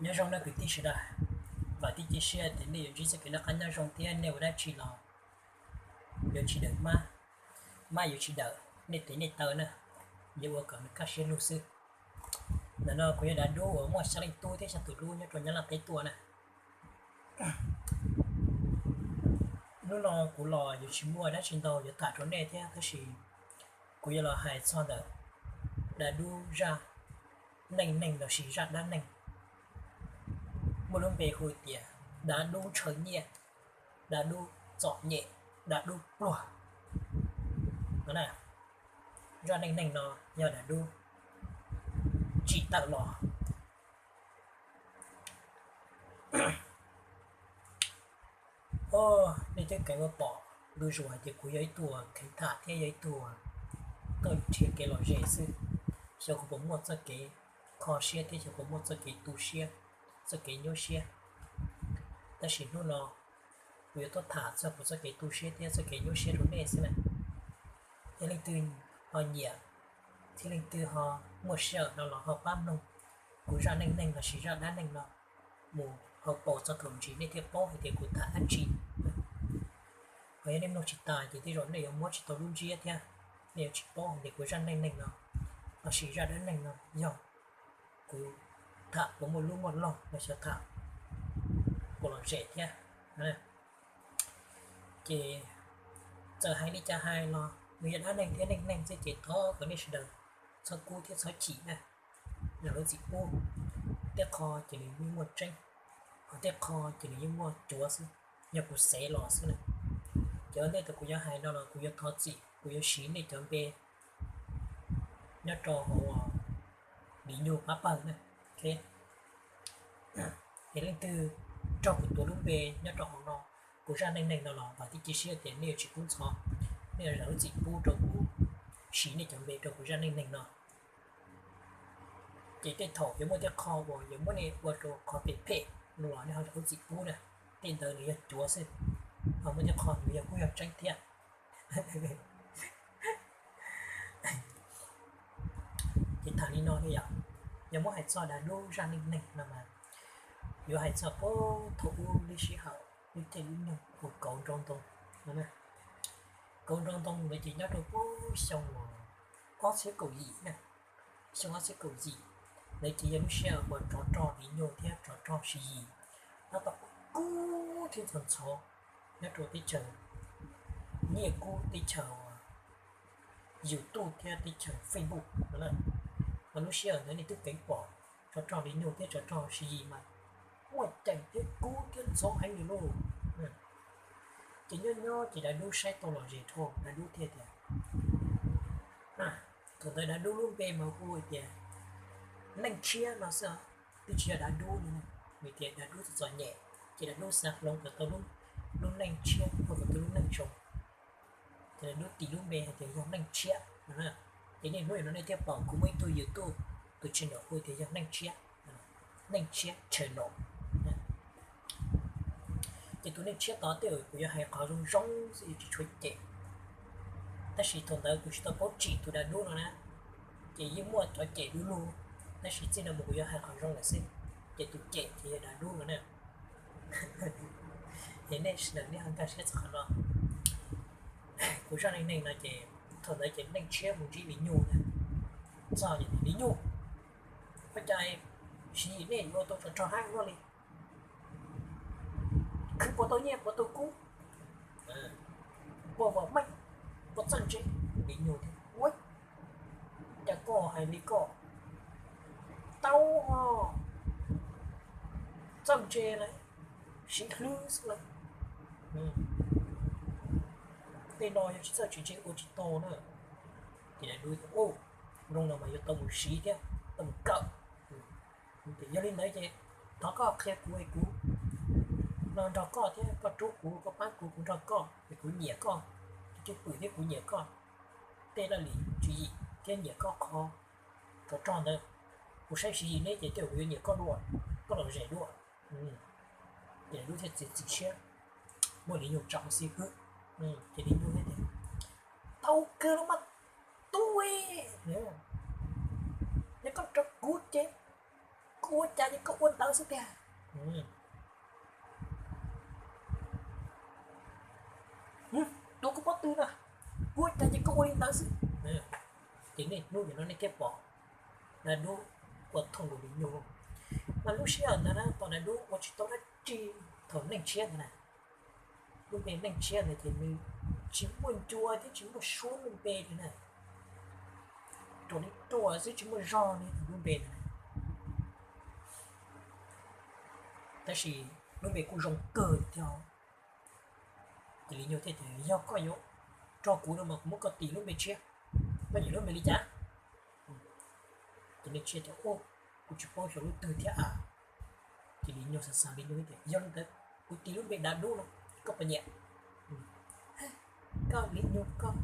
Nyob zoo nej kwv tij sawv daws, vam thiab cia siab tias nej yuav ntsib txoj kev noj qab nyob zoo thiab nej ua dab tsi los yuav tsis dawm mab, mab yuav tsis dawm nej tes nej taw na, yuav ua kom nws kaj siab lug xwb. Ntawm no kuv yog Dav Dub uas muaj xya leej tub thiab xya tus hlub nyob rau Nyab Laj teb tuaj na. Hnub no kuv los yuav tsis muaj dab tsi ntau yuav tham rau nej thiab, tab sis kuv yuav los hais txog ntawm Dav Dub zaj neej neeg lossis zaj dab neeg, muaj lub npe hu tias Dav Dub ntshaw nyiaj, Dav Dub txom nyem, Dav Dub pluag no na. Zaj neej neeg no yog Dav Dub tsim tawm los. Os, nej twb keev ua pom lub zuj hais tias kuv yog ib tug kheev tham thiab yog ib tug tuaj nrhiav kev lom zem xwb, xyov kuv puas muaj txoj kev kho siab thiab xyov kuv muaj txoj kev tu siab, txoj kev nyuaj siab. Tab sis hnub no kuv yuav tuaj tham txog kuv txoj kev tu siab thiab txoj kev nyuaj siab rau nej xwb na. Yog leej twg ho nyiam thiab leej twg ho muaj sij hawm no los ho pab mloog kuv zaj neej neeg lossis zaj dab neeg no mus hauv paus txog thaum ntsis nej thiaj paub hais tias kuv tham dab tsi. Ho yog nej mloog tsis tas ces tej zaum nej yuav muab tsis tau lub ntsiab thiab nej yuav tsis paub hais tias kuv zaj neej neeg no lossis zaj dab neeg no yog kuv tham puas muaj lub muaj log los xyov tham puas lom zem thiab. Ces txawm hais li cas hais los nws yog dab neeg thiab neej neeg xwb ces thov kom nej sawv daws txhob kub thiab txhob chim na. Zam lub txim pub, tej qho ces nws yeej muaj tseeb, ho tej qho ces nws yeej muaj cuav xwb, yog kuv xev los xwb na. Ces ua ntej thaum kuv yuav hais no los kuv yuav thov txim, kuv yuav siv nej cov npe nyob rau hauv li nyuj pab pawg na. Es leej twg raug kuv tus lub npe nyob rau hauv no, kuv zaj neej neeg no los vam thiab cia siab tias nej yuav tsis kub ntxhov, nej yuav zam lub txim pub rau kuv, siv nej cov npe rau kuv zaj neej neeg no. Ces tej thaum yuav muaj tej qho uas yuav muab nej ua rau qhov phem phem no los nej ho zam lub txim pub na, tej ntawd nws yog cuav xwb. Ho muaj tej qho nws yog kuj yog tseeb thiab. Ces tham li no yom, yog muab hais txog Dav Dub zaj neej neeg no mas yuav hais txog puag thaum ub lub sij hawm lub caij lub nyoog uas kauv nraug ntoo no. Kauv nraug ntoo ntawd ces nyob rau puag xyoo ob txhiab kaum yim na, xyoo ob txhiab kaum yim ntawd ces yog lub sij hawm uas tsov rog Li Nyuj thiab tsov rog Siv Yis nyob tau kub thiab ntxhov ntxhov nyob rau teb chaws Nyiaj Kub, teb chaws YouTube thiab teb chaws Facebook no. Mas lub sij hawm ntawd nej twb keev pom tsov rog Li Nyuj thiab tsov rog Siv Yis mas muaj ceem thiab kub thiab ntxhov heev li lauj. Ces nyob nyob ces Dav Dub saib tau lom zem dhau, Dav Dub thiaj tias, thaum ntawd Dav Dub lub npe mas hu tias Neej Tshiab no xwb, twb tsis yog Dav Dub li. Nws tias Dav Dub txom txom nyem, ces Dav Dub xav hloov kom tau lub neej tshiab, hu kom tau lub neej zoo. Ces Dav Dub tis lub npe hais tias yog Neej Tshiab no. Ces niaj hnub no nej thiaj pom kuv muaj ib tug YouTube, tus channel hu tias yog Neej Tshiab, Neej Tshiab channel. Ces tus Neej Tshiab tod tej zaum kuv yuav hais qhov zoo zoo xwb, yuav tsis tshua cem. Tab sis thaum ntawd kuv tsis tau paub tsim tus Dav Dub no na, ces yeej muaj cov cem du lug, tab sis txij no mus kuv yuav hais qhov zoo lawm xwb, ces tus cem ces yog Dav Dub no na. Ces nej sawv daws nej ho nkag siab txog qhov no. Kuv zaj neej neeg no ces thaum ntawd ces Neej Tshiab mus ntsib Li Nyuj na, txog Li Nyuj, ua cas Siv Yis nej yuav ua tau tsov rog heev luaj li, khwv puas tau nyiaj puas tau kub, puas vam meej, puas txawj ntse? Li Nyuj tias, ua cas koj hais li koj, tau os, txawj ntse lawm, siv hlwb xwb lawm. Tej no yog tsis txawj tsis ntse ua tsis tau na. Ces Dav Dub tias, zoo no mas yuav tau mus siv thiab tau mus kawm. Yog li ntawd ces thov koj qhia kuv es kuv los nrog koj thiab koj rub kuv, koj pab kuv, kuv nrog koj es kuv nyiam koj, cwj pwm thiab kuv nyiam koj tej laj lim tswv yim thiab nyiam koj qhov tsov rog ntawd. Kuv saib Siv Yis neb ces tej zaum kuv yuav nyiam koj dua, koj lom zem dua. Ces Dav Dub thiaj txiav txim siab muab Li Nyuj tsa ua xib hwb. Ces Li Nyuj thiaj tias, tau kawg los mas tub, yog koj rau kuv ces kuv Ua cas ces koj ua ntawd xwb tiag? Tua koj pob tw na, ua cas ces koj ua li ntawd xwb? Ces niaj hnub nim no nej thiaj pom Dab Dub ua thooj rau Lis Nyug. Mas lub sij hawm ntawd na, thaum Dab Dub ua tsis tau dab tsi, thaum neej tshiab ntawd na, lub npe neej tshiab ntawd ces nws tsis muaj ncua thiab tsis muaj suab lub npe li na, ruam li ruam xwb tsis muaj zog li lub npe ntawd. Tab sis lub npe kuj zoo kawg thiab. Ces Lis Nyug thiaj tias, yog koj yuav nrog kuv no mas kuv muab koj tis lub npe tshiab, koj nyiam lub npe li cas? Ces neej tshiab tias, kuv tsis paub xyov lub twg thiab a. Ces Lis Nyug xav xav Lis Nyug tias, yog li ntawd kuv tis lub npe Dav Dub no, koj puas nyiam? Koj Lis Nyug koj,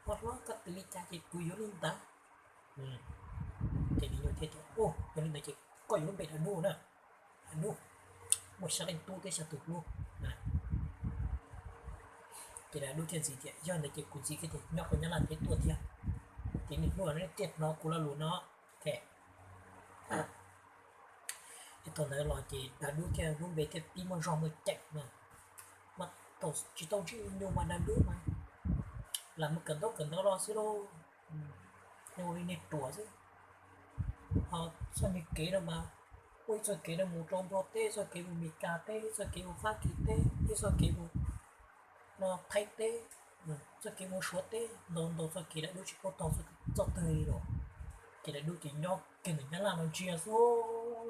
koj hlob koj tis li cas ces kuv yuav li ntawd. Ces Lis Nyug thiaj tias, yog li ntawd ces koj yuav lub npe Dav Dub na, Dav Dub, muaj xya leej tub thiab xya tus hlub. Ces Dav Dub thiaj ntxiv tias, yog ntawd ces kuv ntxiv kiag tias nyob rau Nyab Laj teb tuaj thiab. Ces niaj hnub no nej thiaj hnov kuv lo lus no. Ces thaum ntawd los ces Dav Dub thiaj lub npe thiaj pib muaj zog muaj ceem na. Mas thaum tsis tau ntsib Lis Nyug mas Dav Dub mas lam mus kawm ntaub kawm ntawv los xwb lauj, ua li niag ruam xwb. Ho txoj niag kev no mas ua ib txoj kev no mus rau Nplog teb, txoj kev mus Mes Kas teb, txoj kev mus Fab Kis teb, ib txoj kev mus no Thaib teb, txoj kev mus Suav teb, ntau ntau txoj kev Dav Dub tsis paub taug txoj twg li los. Ces Dav Dub ces nyob kiag ntawm Nyab Laj no ntsia xwb,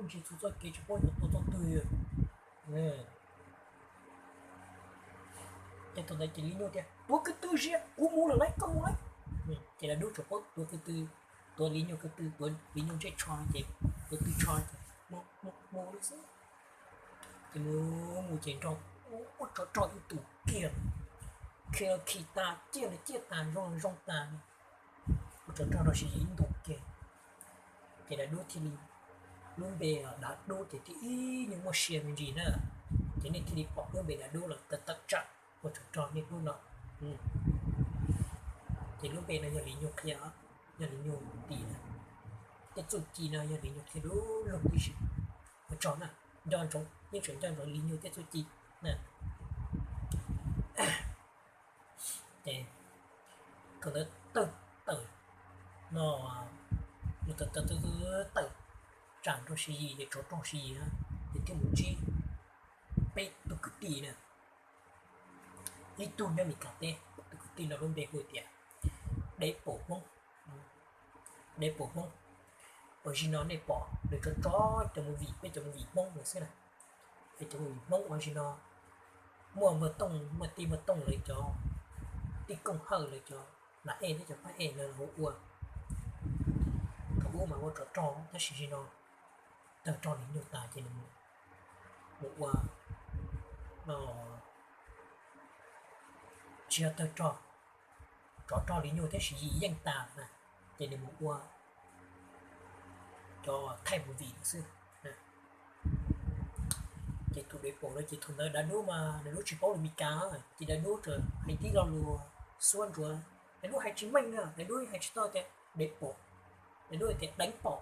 ntsia txhua txoj kev tsis paub yuav taug txoj twg. Ces thaum ntawd ces Lis Nyug tias, tuav ko tw ziab, kuv mus lawm lauj, koj mus lauj. Ces Dav Dub tsuas paub tuav ko tw, tuav Lis Nyug ko tw, tuav Lis Nyug ntsej tsho ces, tuav tw tsho ces mus li xwb. Ces mus mus ces nrog ua tsov rog ib ntus kiag, khi los khi tas, ciaj los ciaj tas, zoo los zoo tas, ua tsov rog rau Siv Yis ib ntus kiag. Ces Dav Dub thiaj li, lub npe Dav Dub ces thiaj ib nyuag muaj sia me ntsis na. Ces nej thiaj li pom lub npe Dav Dub los tawm tawm tsam ua tsov rog niaj hnub no. Ces lub npe no yog Lis Nyug qhia, yog Lis Nyug tis na. Tej txuj ci no yog Lis Nyug qhia lub lug tib si. Ua tsaug na, nco ntsoov, yeej tseem nco ntsoov Lis Nyug tej txuj ci na. Ces thaum ntawd tawm tawm no, tawm tawm tawm tawm tsam rau Siv Yis ces tsov rog Siv Yis na, ces thiaj mus ntsib peb tug kwv tij na. Ib tug nyob Mes Kas teb, tus kwv tij no lub npe hu tias Dev Paum Hmoob. Dev Paum Hmoob, uas zaum no nej pom nws tso tso cov movie, peb cov movie Hmoob no xwb na. Peb cov movie Hmoob uas zaum no muaj Npawg Tooj, muaj tij Npawg Tooj lawv cov, tij Kooj Hawj lawv cov, Nam Ej thiab cov Paj Ej lawv ua, thaum ub mas ua tsov rog tab sis zaum no tawg rog Lis Nyug tas ces nws mus ua, tsis yog tawg rog, tsov rog Lis Nyug thiab Siv Yis yeej tas na, ces nws mus ua cov thaij movie no xwb. Ces tus Dev Paum no ces thaum ntawd Dav Dub mas Dav Dub tsis paub lus Mes Kas, ces Dav Dub tsuas hais tib lo lus suab ntsuav, Dav Dub hais tsis meej na, Dav Dub hais tsis tau tias Dev Paum, Dav Dub tias Deev Paum.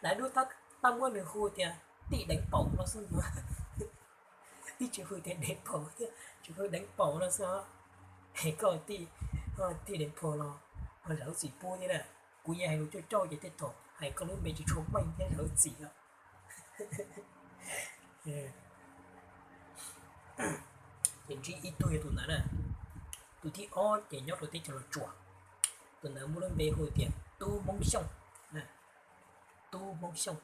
Dav Dub tab muab nws hu tias Tij Deev Paum no xwb, tib tsis hu tias Deev Paum thiab tsis hu Deev Paum no xwb. Es koj Tij, Tij Deev Paum los ho zawv txim pub thiab na. Kuv yeej hais lus cauj cauj ces tej thaum hais koj lub npe tsis tshua meej thiab zawv txim lawm. Ces ntsib ib tug yog tus ntawd na. Tus thib ob ces nyob rau teb chaws Los Tsuas. Tus ntawd muaj lub npe hu tias Tub Hmoob Xyooj. Tub Hmoob Xyooj.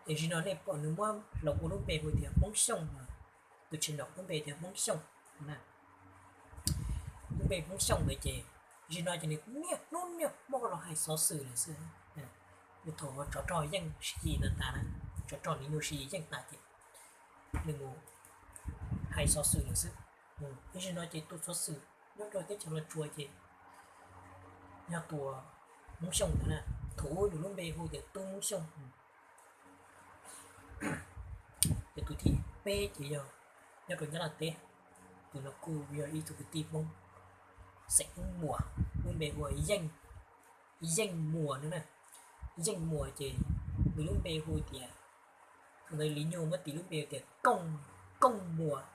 Ces zaum no nej pom nws muab hloov ua lub npe hu tias Hmoob Xyooj no, tus channel lub npe tias Hmoob Xyooj. Lub npe Hmoob Xyooj ntawd ces zaum no ces nws niaj hnub niaj hmo los hais xov xwm lawm xwb. Nws thaum tsov rog yeej Siv Yis ntawd tas na, tsov rog Lis Nyug Siv Yis yeej tas ces nws mus hais xov xwm lawm xwb. Ib zaug no ces tus xov xwm nyob rau teb chaws Los Tsuas ces yog tus Hmoob Xyooj ntawd na, thaum ub nws lub npe hu tias Tub Hmoob Xyooj. Ces tus thib peb ces yog nyob rau Nyab Laj teb, tus no kuj yog ib tug kwv tij Hmoob xeem Hmoob Muas, lub npe hu ua Yeej, Yeej Muas no na. Yeej Muas ces nws lub npe hu tias, thaum ntawd Li Nyug muab tis lub npe tias Kooj Muas.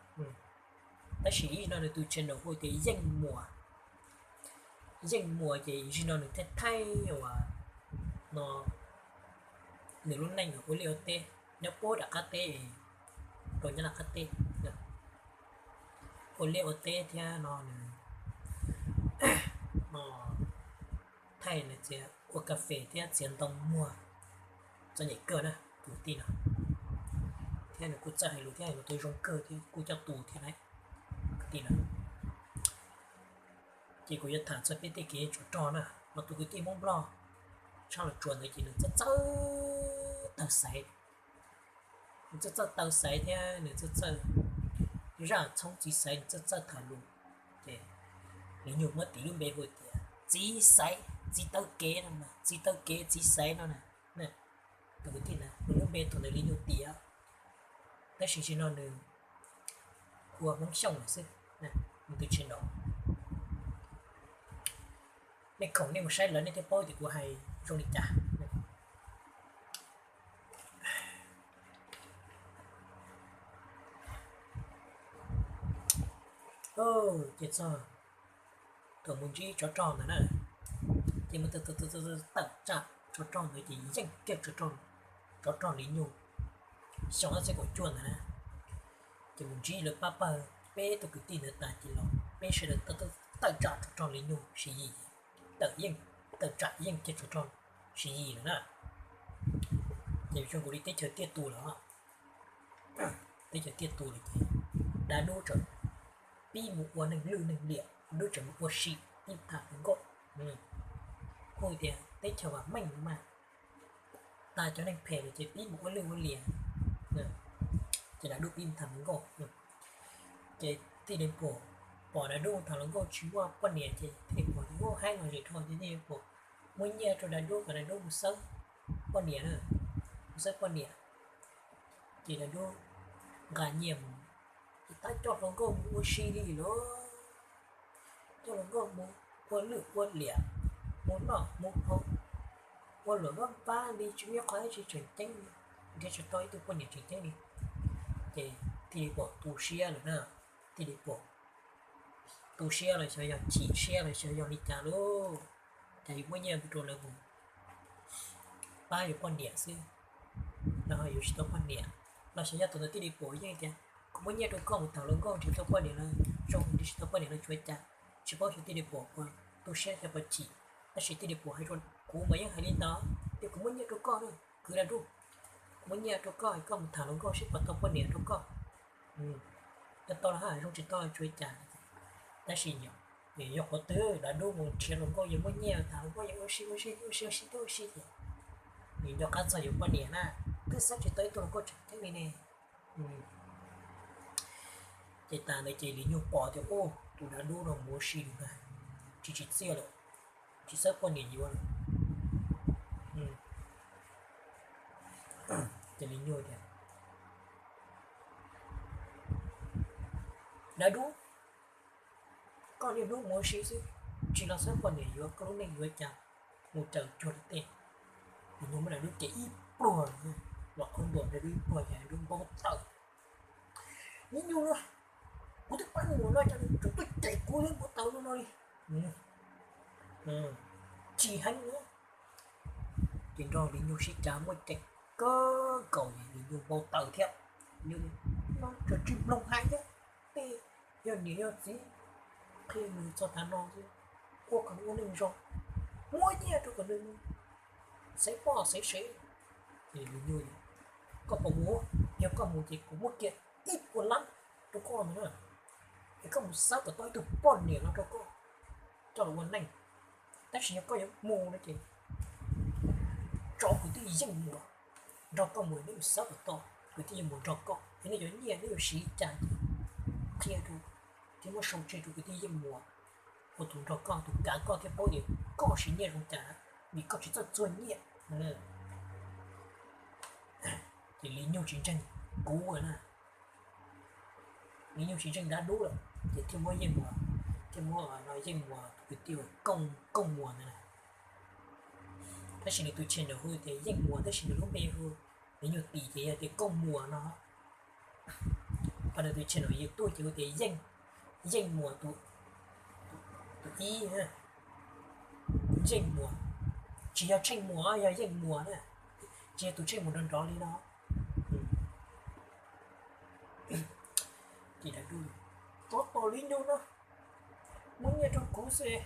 Tab sis ib no nws tus channel hu tias Yeej Muas. Yeej Muas ces zaum no nws thaij thaij uas no nws lub neej ua liaj ua teb nyob puag nram qab teb, rau nyob nram qab teb, ua liaj ua teb thiab no nws no thaij nws txiav ua kas fes thiab txiav ntoo muag, txom nyem kawg na tus tij no, thiab nws kuj txawj hais lus thiab hais lus tau zoo kawg thiab kuj coj tus thiab na tus tij no. Ces kuv yuav tham txog peb tej kev tsov rog na, mas tus kwv tij Hmoob Nplog tshaj los tsuas ntawd ces nws txawj txawj taw xaiv, nws txawj txawj taw xaiv thiab nws txawj txawj zaj txhob txiv xaiv, nws txawj txawj tham lus. Ces Li Nyug muab tis lub npe hu tias Txiv Xaiv, Txiv Taw Kev no, Txiv Taw Kev, Txiv Xaiv no na. Tus kwv tij na nws lub npe thaum ntawd Li Nyug tias, tab sis zaum no nws hu ua Hmoob Xyooj lawm xwb, nws twb tsis nov. Nej khoom nej mus saib lawv nej thiaj paub tias kuv hais zoo li cas. Ces txog thaum mus ntsib tsov rog ntawd na, ces mus tawm tsam tsov rog ntawd ces yeej kiag tsov rog Li Nyug xyoo ob txhiab kaum cuaj ntawd na. Ces mus ntsib lawv pab pawg peb tug kwv tij ntawd tas ces los peb sawv daws tawm tsam tsov rog Li Nyug Siv Yis, tawm yeej, tawm tsam yeej kiag tsov rog Siv Yis lawm na. Ces zoo nkaus li teb chaws tiaj tus lawm, teb chaws tiaj tus lawm ces dab dub tseem pib mus ua neeg lwj neeg liam, dab dub tseem mus ua si pib tham hluas nkauj. Kuj tias teb chaws vam meej mas tas cov neeg phem lawm ces pib mus ua lwj ua liam, ces dab dub pib mus tham hluas nkauj. Ces tij Li Puam pom dab dub mus tham hluas nkauj tsis muaj poj niam ces tij Li Puam tias ub haib no zem dhau ces tij Li Puam muab nyiaj rau dab dub kom dab dub mus xawb poj niam na, mus xawb poj niam. Ces dab dub nqa nyiaj mus, ces tab coj hluas nkauj mus ua si li lawm, coj hluas nkauj mus ua lwj ua liam, mus noj mus haus, ua luam vaj vab li tsis muaj qhov dab tsi tseem ceeb li, nrhiav tsis tau ib tug poj niam tseem ceeb li. Ces tij Li Puam tu siab lawm na, tij Li Puam tu siab los xyov yog chim siab los xyov yog li cas lauj, cas yuav muab nyiaj rau lawv mus pab yuav poj niam xwb, los yuav tsis tau poj niam, los xyov yog thaum ntawd tij Li Puam yeej tias kuv muab nyiaj rau koj mus tham hluas nkauj nrhiav tau poj niam los zoo, nrhiav tsis tau poj niam los tsuav cas, tsis paub xyov tij Li Puam puas tu siab xyov puas chim. Tab sis tij Li Puam hais rau kuv mas yeej hais li ntawd, tias kuv muab nyiaj rau koj na, kwv dab dub, kuv muab nyiaj rau koj, koj mus tham hluas nkauj seb puas tau poj niam rau koj, tau los haj zoo, tsis tau tsuav cas. Tab sis yog qhov twg dab dub mus nrhiav hluas nkauj yuav muab nyiaj tham hluas nkauj yuav ua si ua si ua si ua si twb ua si ces nws nco qab txog yuav poj niam na, twb xav tsis tau ib tug hluas nkauj tseem ceeb li ne. Ces tas ntawd ces Li Nyug pom tias ub tus dab dub no mus ua si lawm na, tsis tsim txiaj lawm, tsis xawb poj niam yuav lawm. Ces Li Nyug tias dab dub, koj niaj hnub mus ua si xwb, tsis los xawb poj niam yuav, koj lub neej yuav cas mus raws cuag li tej. Li Nyug muab dab dub ces ib pluag, los qhov ntuas dab dub ib pluag ces dab dub npau taws. Li Nyug no, kuv twb pab nws mus no cas nws tseem tuaj cem kuv thiab npau taws li no li, chim heev na. Ces nrog Li Nyug sib cav muaj ceem kawg nkaus, Li Nyug npau taws thiab. Li Nyug no tseem tsis mloog hais thiab, tej yog niam yog txiv qhia nws txog tav no xwb, ua kom nws ua neeg zoo, muab nyiaj rau kom nws xaiv poj xaiv sev. Ces Li Nyug, koj puas mus? Yog koj mus ces kuv muab kiag ib puas lab rau koj ntag na, es koj mus xawb kom tau ib tug poj niam los rau koj coj los ua neej. Tab sis yog koj yuav mus no ces tso kwv tij Yeej Muas nrog koj mus, neb mus xawb kom tau kwv tij Yeej Muas nrog koj, es nej cov nyiaj neb yuav siv li cas ces qhia rau, thiab muab sau tseg rau kwv tij Yeej Muas, ua tus nrog koj, tus kav koj thiab paub tias koj siv nyiaj zoo cas, vim koj tsis txawj txuag nyiaj. Ces Li Nyug tsis ntseeg kuv na, Li Nyug tsis ntseeg dab dub lawm ces thiaj muab Yeej Muas, thiaj muab Yeej Muas tus kwv tij Kooj, Kooj Muas ntawd na, Tab sis nws tus channel hu tias Yeej Muas, tab sis nws lub npe hu, nws nyuag tis ces yog tias Kooj Muas no. Ho nws tus channel YouTube ces hu tias Yeej, Yeej Muas tus, tus ib, Yeej Muas, tsis yog Tsheej Muas, yog Yeej Muas na, tsis yog tus Tsheej Muas nrov nrov li no. Ces Dav Dub, tov tos Li Nyug no, muab nyiaj rau kuv xwb,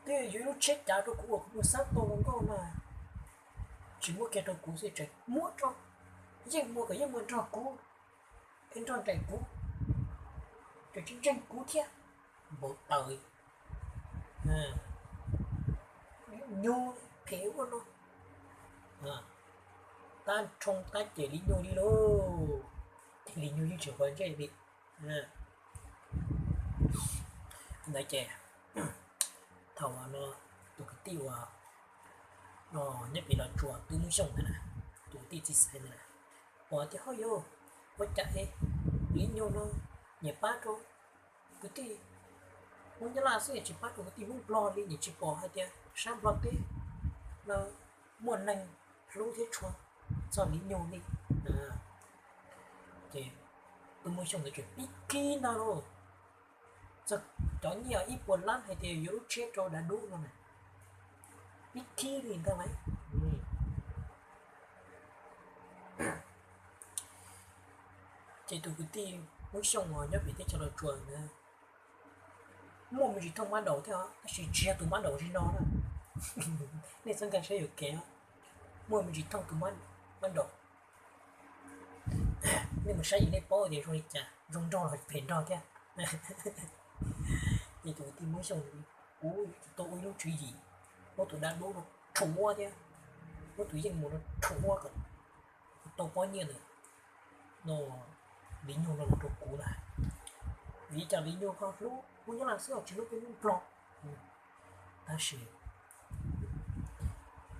twb yuav ib lub tsheb cav rau kuv uas kuv mus xab tau hluas nkauj na, tsis muab kiag rau kuv xwb, tseem muab rau Yeej Muas kom Yeej Muas nrog kuv, es nrog nraim kuv, tseem tsis ntseeg kuv thiab. Npau taws, nyuj phem ua luaj, tab rhoo tab cem Li Nyug li lauj, Li Nyug yeej tsis quav ntsej li. Ntawd ces thaum no tus kwv tij uas nyob pem Los Tsuas, Tub Moob Xyooj ntawd na, tus kwv tij txiv xaiv ntawd na, pom tias ho yog ua cas es Li Nyug no nyiam pab rau kwv tij Hmoob Nyab Laj xwb, tsis pab rau kwv tij Hmoob Nplog li, nyiam tsis pom hais tias sab Nplog teb no muaj neeg hlub thiab tshua txog Li Nyug li. Ces Tub Moob Xyooj ntawd tseem pib khib ntag lauj, txog cov nyiaj ib puas lab hais tias yuav lub tsheb rau Dav Dub no na, pib khib li ntag lauj. Ces tus kwv tij Hmoob Xyooj uas nyob pem teb chaws Los Tsuas ntawd muaj me ntsis thooj mab daum thiab os, tab sis tsis yog tus mab daum zim no na. Nej txhob nkag siab yuam kev, muaj me ntsis thooj tus mab daum. Nej mus saib ces nej paub tias zoo li cas, zoo nraug los phem nraug thiab. Ces tus kwv tij Hmoob Xyooj, kuv tsis tau ua ib lub tswv yim, muab tus Dav Dub no rhuav thiab, muab tus Yeej Muas no rhuav kom tau pob nyiaj ntawm no, Li Nyug no los rau kuv na, vim cas Li Nyug ho hlub Hmoob Nyab Laj xwb ho tsis hlub peb Hmoob Nplog. Tab sis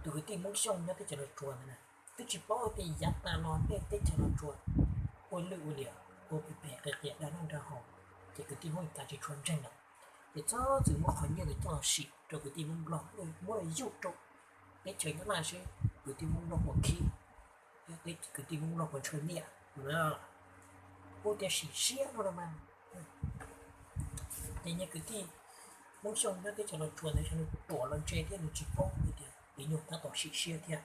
tus kwv tij Hmoob Xyooj nyob teb chaws Los Tsuas ntawd na, twb tsis paub tias yav tas los nej teb chaws Los Tsuas ua lwj ua liam, ua phem phem qias qias dag noj dag haus, ces kwv tij Hmoob Meskas tsis tshua ntseeg lawm. Ces txhob txwm muab qhov nyiaj ntawd coj los sim rau kwv tij Hmoob Nplog, muab los yug rau teb chaws Nyab Laj seb kwv tij Hmoob Nplog puas khib, kwv tij Hmoob Nplog puas ntshaw nyiaj. Kuv tias sim siab no los mas. Ces niag kwv tij Hmoob Xyooj nyob teb chaws Los Tsuas ntawd xyov nws ruam los ntse thiab nws tsis paub hais tias Li Nyug tab tom sim siab thiab.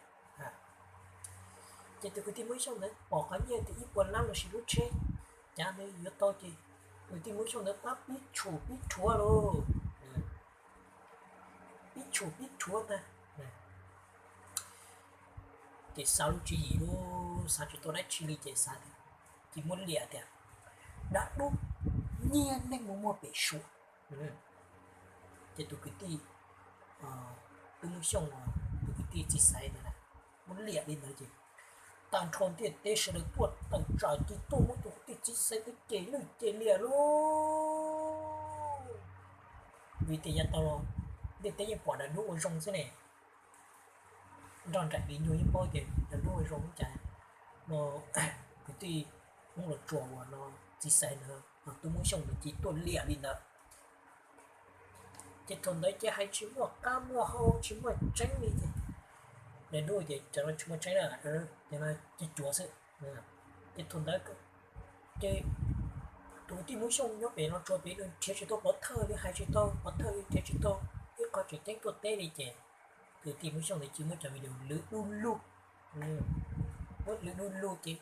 Ces tus kwv tij Hmoob Xyooj ntawd pom qhov nyiaj tias ib puas lab los sis lub tsheb cav ntawd yuav tau ces kwv tij Hmoob Xyooj ntawd pab pib tshum pib rhuav lauj, pib tshum pib rhuav ntag. Ces xav lub tswv yim lub xav tsis tau dab tsi li ces xav tias, ces muab liam tias, Dab Dub, nyiag neeg mus muag pem Suav. Ces tus kwv tij Tub Moob Xyooj, tus kwv tij txiv xaiv ntawd na, muab liam li ntawd ces tag nrho ntiaj teb sawv daws tuaj tawm tsam ces tuaj muab tus kwv tij txiv xaiv ntawd cem lwj cem liam lauj. Vim tias yav tau los ntiaj teb yeej pom Dav Dub ua zoo xwb ne. Nrog nraim Li Nyug yeej paub tias Dav Dub ua zoo ua cas no, kwv tij Hmoob Los Tsuas uas no txiv xaiv ntawd, Tub Moob Xyooj ntawd ces tuaj liam li ntawd. Ces thaum ntawd ces hais tsis muaj qab muaj hau tsis muaj tseeb li ces, Dav Dub ces cov no tsis muaj tseeb na, ces no ces cuav xwb. Ces thaum ntawd ces tus kwv tij Hmoob Xyooj nyob pem Los Tsuas pem nws nrhiav tsis tau pov thawj li, hais tsis tau pov thawj li, nrhiav tsis tau ib qho tseem ceeb tuaj teb li ces tus kwv tij Hmoob Xyooj ntawd ces muab cov video lwv du lug, muab lwv du lug ces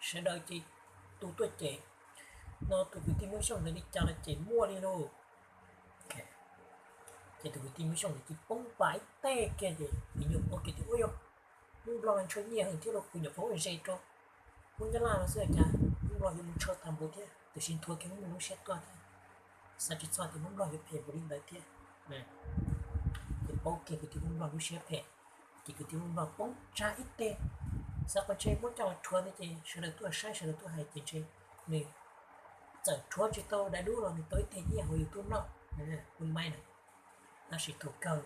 sawv daws ces tus tuaj cem no tus kwv tij Hmoob Xyooj ntawd li cas los ces muaj li lauj. Ces tus kwv tij Hmoob Xyooj ntawd ces poob pas ib teg kiag ces Li Nyug paub kiag tias, Ua yog Hmoob Nplog ntshaw nyiaj heev thiab los kuv nyuam qhuav ze rau Hmoob Nyab Laj no xwb cas Hmoob Nplog yuav mus ntshaw tag npaum thiab, tiam sis nthua kiag Hmoob Nplog lub siab tuaj thiab, xav tsis txog tias Hmoob Nplog yuav phem npaum li ntawd thiab. Ces paub kiag kwv tij Hmoob Nplog lub siab phem, ces kwv tij Hmoob Nplog poob tsag ib teg, xav kom ntshe muab coj los rhuav ntawd ces sawv daws tuaj saib sawv daws tuaj hais ces ntshe nws txawm rhuav tsis tau Dav Dub los nws tau ib teg nyiaj hauv YouTube noj, hu maib na, tab sis thaum kawg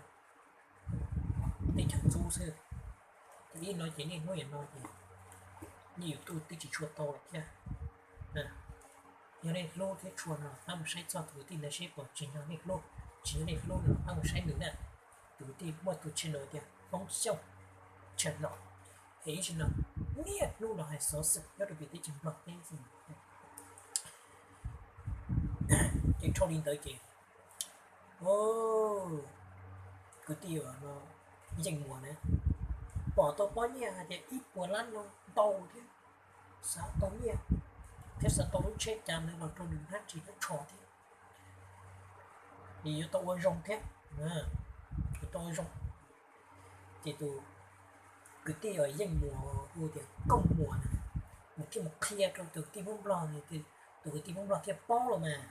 teb chaws ntxub xwb. Ces ib no ces niaj hnub niam no ces niaj YouTube twb tsis tshua tau lawm thiab. Yog nej hlub thiab tshua no pab mus saib txog tus kwv tij ntawd seb puas tsim nyog nej hlub, tsis yog nej hlub no pab mus saib nws na. Tus kwv Tij muaj tus channel tias Hmoob Xyooj channel, es ib zaug no niaj hnub no hais xov xwm nyob rau pem teb chaws Nplog teb xwb. Ces dhau li ntawd ces kwv tij Yeej Muas na pom tau pob nyiaj hais tias ib puas lab no ntau thiab, xav tau nyiaj thiab xav tau lub tsheb cav ntawd los rau nws hnab ris hnab tsho thiab, nws yuav tau ua zoo thiab, yuav tau ua zoo. Ces tus kwv tij Yeej Muas hu tias Kooj Muas na, nws thiaj mus qhia rau tus kwv tij Hmoob Nplog, tus kwv tij Hmoob Nplog thiaj paub los mas.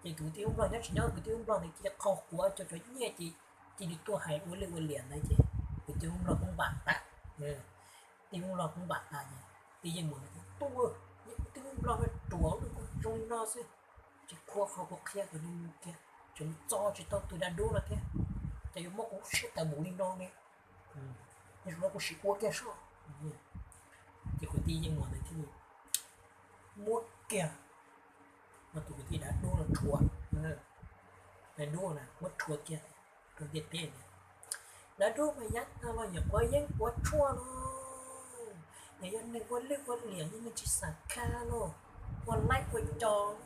Ces tus kwv tij Hmoob Nplog nyob tsis nyob, kwv tij Hmoob Nplog nws cia li qhau quav cov cov nyiaj ces cia li tuaj hais ua lwj ua liam ntawd ces kwv tij Hmoob Nplog poob npam tas. Tij Hmoob Nplog poob npam tas ces tij Yeej Muas tias, Tub, yeej kwv tij Hmoob Nplog ruam, lub kua zoo li no xwb, tsis qhuas qhov kuv qhia kom nws mus kiag, tseem mus txo tsis tau tus da dub no thiab, ces yuav muab kuv lub siab tawm mus li no ne. Yog zoo no kuv sim ua kiag soj. Ces kwv tij Yeej Muas ntawd thiaj li muab kiag, muab tus kwv tij da dub no rhuav, da dub na muab rhuav kiag rau ntiaj teb. Da dub mas yav tag los yog quav yeeb quav tshuaj no, yog yog neeg ua lwj ua liam, yog neeg tsis xam khaj lauj, ua laib ua cos,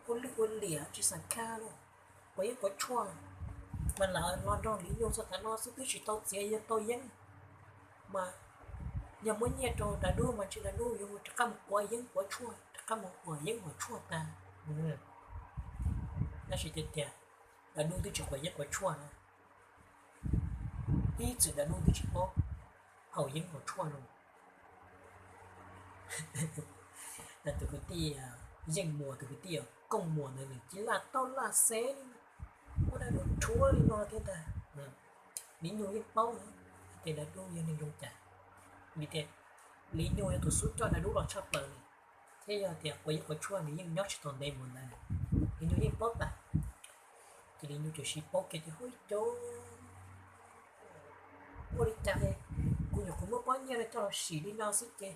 ua lwj ua liam tsis xam khaj lauj, quav yeeb quav tshuaj, mas lawv los nrog Liv Nyug txog tav no xwb twb tsis tau txiav yog tau yeeb, mas yog muab nyiaj rau da dub mas ntshe da dub yuav mus rov qab mus quav yeeb quav tshuaj, rov qab mus quav yeeb quav tshuaj tas. Tab sis tiag tiag da dub twb tsis quav yeeb quav tshuaj na, ib txwm da dub twb tsis paub haus yeeb haus tshuaj no. Tus kwv tij Yeej Muas, tus kwv tij Kooj Muas ntawd nws cia li laj taub laj xeeb li, muab da dub rhuav li no thiab ntag. Liv Nyug yeej paub tias da dub yog neeg zoo cas, vim tias Liv Nyug yog tus xub coj da dub los tshaj plaws li, thiab yog tias quav yeeb quav tshuaj nws yeej nyob tsis tau ntev mus ntawd, Liv Nyug yeej paub tas. Ces Liv Nyug tsuas sim paub kiag tias, Hu, cov ua li cas kuv nyuam qhuav muab pob nyiaj no coj los sim li no xwb ces,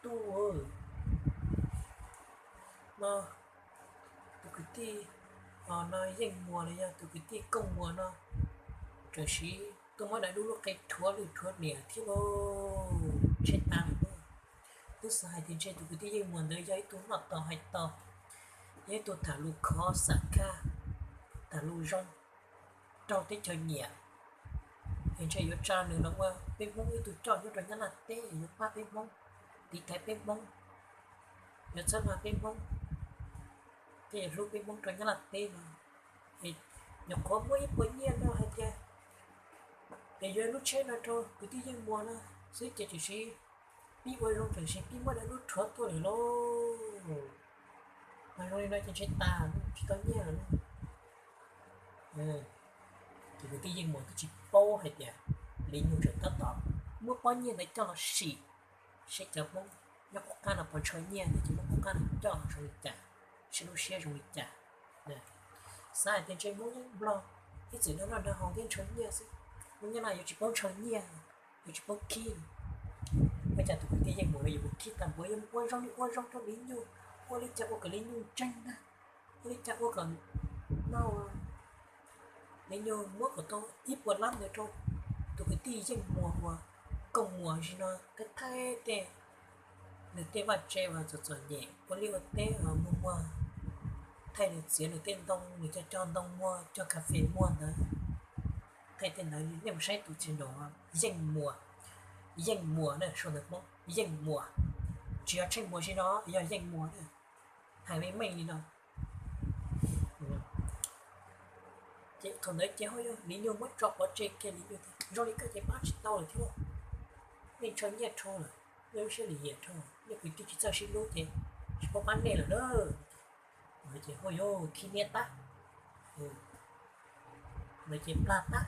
tub, no tus kwv tij no Yeej Muas los yog tus kwv tij Kooj Muas no tseem sim tuaj muab da dub lub qe rhuav lwj rhuav liam thiab lauj, ntshe tas lawm lauj. Twb xav hais tias ntshe tus kwv tij Yeej Muas ntawd yog ib tug noj tau hais tau, yog ib tug tham lus khov xam khaj, tham lus zoo, raug teb chaws nyiam, es ntshe yuav tsa nws los ua peb Hmoob ib tug coj nyob rau Nyab Laj teb, yuav pab peb Hmoob, tiv thaiv peb Hmoob, yuav txhawb nqa peb Hmoob, thiab yuav hlub peb Hmoob rau Nyab Laj teb no. Es nyuam qhuav muab ib puas nyiaj no hais tias es yuav lub tsheb no rau kwv tij Yeej Muas no xwb ces tseem sim pib ua zoo, tseem sim pib muab da dub rhuav tuaj lawm lauj. Mas zoo li no ces ntshe tas, tsis tau nyiaj lawm lauj. Ces kwv tij Yeej Muas twb tsis paub hais tias Liv Nyug tseem tab tom muab pob nyiaj ntawd coj los sim, seb cov Hmoob nyob qub qab no puas ntshaw nyiaj, ces muab qub qab no coj zoo li cas, seb lub siab zoo li cas. Xav hais tias ntshe Hmoob Nplog ib txwm noj noj nrog haus thiab ntshaw nyiaj xwb, Hmoob Nyab Laj yuav tsis paub ntshaw nyiaj, yuav tsis paub khib. Ua cas tus kwv tij Yeej Muas no yuav mus khib tag npaum, yuav mus ua zoo li ua zoo rau Liv Nyug, ua li cas ua kom Liv Nyug ntseeg ntag, ua li cas ua kom no Liv Nyug muab kom tau ib puas lab ntawd rau tus kwv tij Yeej Muas uas Kooj Muas zim no thaij thaij tej, nws tej vaj tse uas txom txom nyem ua liaj ua teb muag muag, thaij nws txiav nws tej ntoo, nws cog cog ntoo muag, cog kas fes muag ntawd, thaij tej ntawd. Nej mus saib tus channel Yeej Muas, Yeej Muas na, sau ntawv Hmoob Yeej Muas, tsis yog Tsheej Muas zim no, yog Yeej Muas na, hais meej meej li no. Ces thaum ntawd ces ho yog Liv Nyug muab tso pov tseg kiag, Liv Nyug tias zoo li koj ces pab tsis tau lawm thiab, nej ntshaw nyiaj dhau lawm, nej lub siab lim hiam dhau, nej kwv tij tsis txawj sib hlub ces tsis paub pab nej lawm na. Ntawd ces hu yog khib niab tag, ntawd ces plag tag.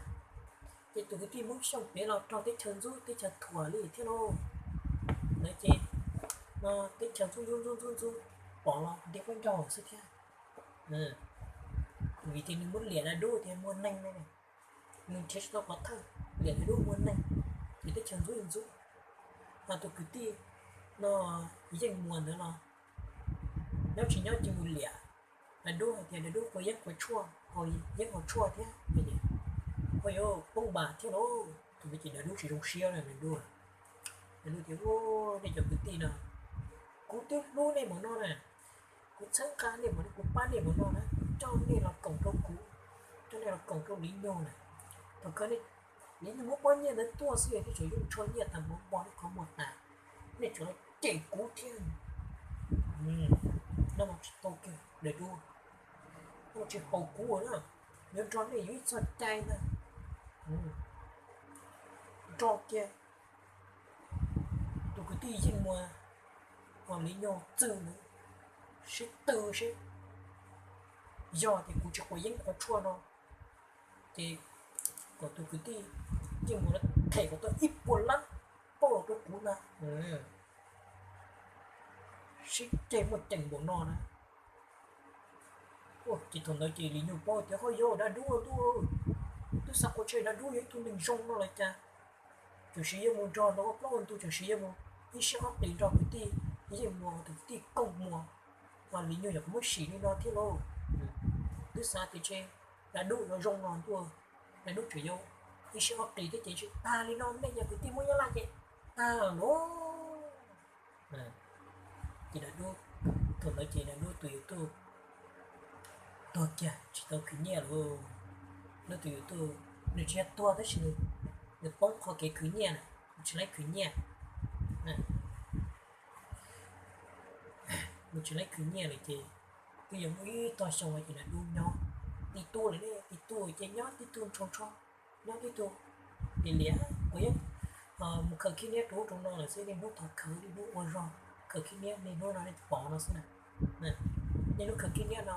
Ces tus kwv tij Hmoob Xyooj pem los raug teb chaws ntxub teb chaws thuam li thiab lauj. Ntawd ces no teb chaws ntxub ntxub ntxub ntxub ntxub, pom los nti qaib ncaug xwb thiab. Vim tias nws muab liam da dub tias muag neeg no, nws nrhiav tsis tau pov thawj, liam da dub muag neeg, ces teb chaws ntxub ntxub. Mas tus kwv tij no Yeej Muas ntawd los nyob tsis nyob cia mus liam da dub hais tias da dub quav yeeb quav tshuaj, haus yeeb haus tshuaj thiab. Ua yuav poob npas thiab lauj. Tus me ces Dav Dub tsis zoo siab na, Dav Dub, Dav Dub tias, Ua, nej cov kwv tij no, kuv twb hlub nej npaum no na, kuv txhawb nqa nej npaum no, kuv pab nej npaum no na, kuv coj nej los koom rau kuv, coj nej los koom rau Liv Nyug na. Thaum kawg Liv Nyug muab pob nyiaj ntawd tuaj xwb, nej tseem yuav tshuaj nyiaj tag npaum npo nej qhov muag tas, nej tseem los cem kuv thiab. No mas tsis tau kiag Dav Dub, no tsis haum kuv na, yuav nrog nej yuav ib txoj cai ntag. Nrog kiag tus kwv tij Yeej Muas, Liv Nyug txwj nws sib tw seb yog tias kuv tsis quav yeeb quav tshuaj no ces kom tus kwv tij Yeej Muas no them kom tau ib puas lab pauj los rau kuv ntag. Sib ceg muaj ceem npaum no na. Ces thaum ntawd ces Liv Nyug paub tias, Ho yog Dav Dub tuaj, twb xav ua tshaj Dav Dub yog ib tug neeg zoo no los cas, tseem siv yej mus nrog nrog ua plaub ua ntug, tseem siv yej mus ib sij ob qis nrog kwv tij Yeej Muas, tus kwv tij Kooj Muas, Liv Nyug yog qhov muab sim li no thiab lauj. Twb xav tias tshaj Dav Dub yuav zoo no tuaj, Dav Dub tseem yuav ib sij ob qis thiab ces tsis tag li no, nej cov kwv tij Hmoob Nyab Laj ces tag lauj. Ces Dav Dub, thaum ntawd ces Dav Dub tus YouTube tuag kiag tsis tau khwv nyiaj lauj. Lub tus YouTube nws tsis yog tuag tab sis nws poob qhov kev khwv nyiaj na, nws tsis laib khwv nyiaj. Nws tsis laib khwv nyiaj lawm ces twb yog muaj ib tog xyoo ces Dav Dub nyob tib tug lawm, tib tug ces nyob tib tug ntsho ntsho, nyob tib tug. Ces liam kuv yeej mus khaws khib niab rau ub rau no lawm xwb, niaj hnub thov khawv, niaj hnub ua zog khaws khib niab, niaj hnub no nej pom no xwb na. Niaj hnub khaws khib niab no,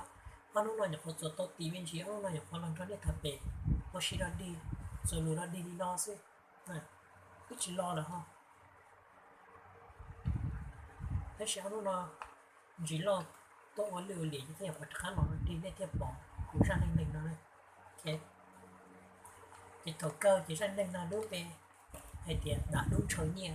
ob hnub no nyuam qhuav txuas tau tis me ntsis, ob hnub no nyuam qhuav los nrog nej tham pem ua si dog dig, txuas lus dog dig li no xwb, twb tsis lo lawm ho. Tab sis ob hnub no ntsis loj tuaj ua lwj ua liam ces thiaj nyuam qhuav rov qab los dog dig, nej thiaj pom kuv zaj neej neeg no. Ces thaum kawg ces zaj neej neeg no lub npe hais tias Dav Dub ntshaw nyiaj.